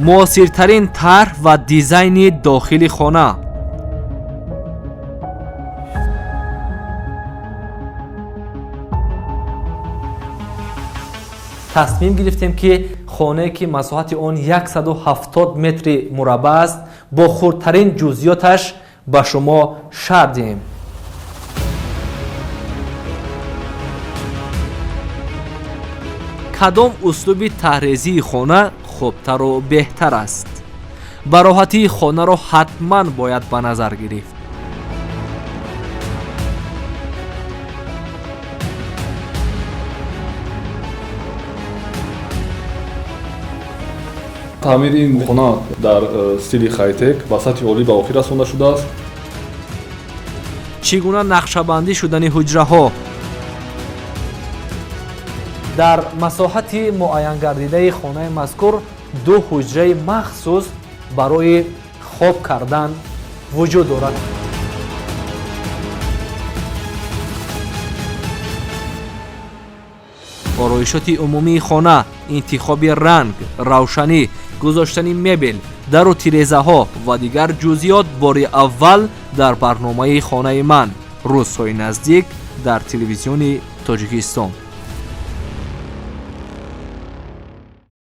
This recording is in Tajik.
Муосиртарин тарҳ ва дизайни дохили хона. Тасмим гирифтем, ки хонае, ки масоҳати он 170 метри мураббаъ аст, бо хурдтарин ҷузъиёташ ба шумо шарҳ диҳем. Кадом услуби таҳрезии хона хубтару беҳтар аст? Бароҳатии хонаро ҳатман бояд ба назар гирифт. Таъмири ин хона дар стили хайтек ба сатҳи олӣ ба охир расонда шудааст. Чӣ гуна нақшабандӣ шудани ҳуҷраҳо дар масоҳати муайянгардидаи хонаи мазкур, ду ҳуҷраи махсус барои хоб кардан вуҷуд дорад. Ороишоти умумии хона, интихоби ранг, равшанӣ, гузоштани мебел, дару тирезаҳо ва дигар ҷузъиёт бори аввал дар барномаи «Хонаи ман», рӯзҳои наздик дар Телевизиони Тоҷикистон.